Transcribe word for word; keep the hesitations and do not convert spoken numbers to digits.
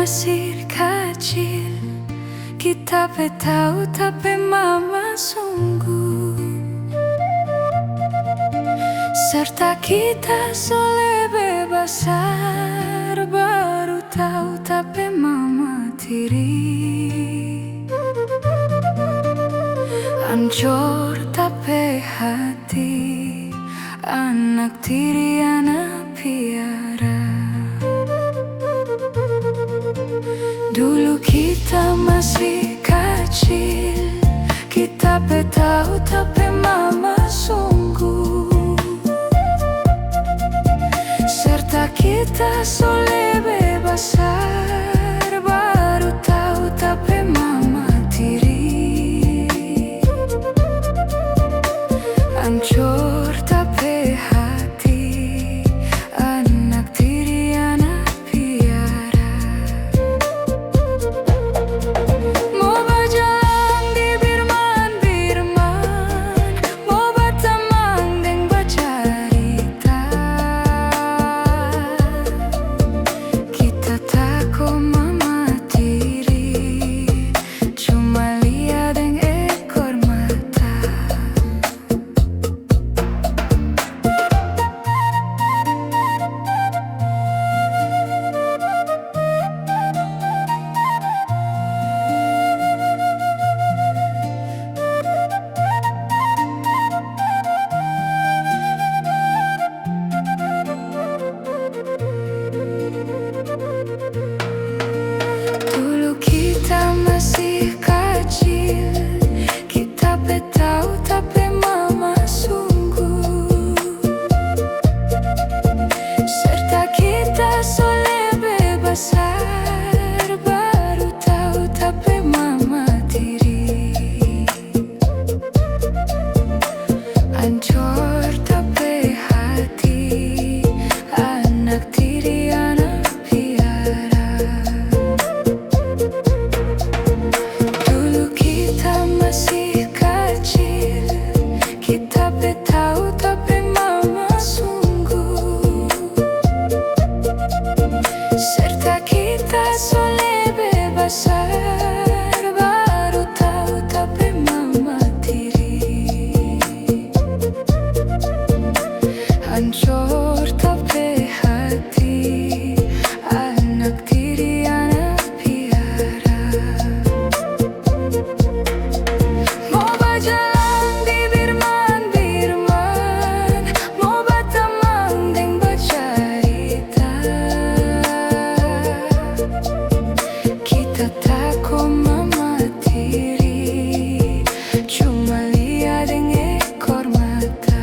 Masih kacil, kita pe tau ta pe mama sungguh, serta kita so lebe basar, baru tau ta pe mama tiri. Ancor ta pe hati, anak tiri ana piara. Dulu kita masih kacil, kita pe tau ta pe mama sungguh, serta kita so lebe basar, baru tau ta pe mama tiri. Ancor ta pe hati, anak tiri ana piara. Mo bajalang di birman-birman, mo batamang deng bacarita. Kita tako mama tiri, cuma lia deng ekor mata. Dulu kita masih kacil, kita pe tau ta pe mama sungguh, serta kita so lebe basar, baru tau ta pe mama tiri. Ancor ta pe hati, anak tiri ana piara. Dulu kita masih kacil, kita pe tau ta pe mama sungguh, serta kita so lebe basar, baru tau ta pe mama tiri. Ancor ta pe hati, anak tiri ana piara. Mo bajalang di birman-birman, mo batamang deng bacarita. Kita tako mama tiri, cuma lia deng ekor mata.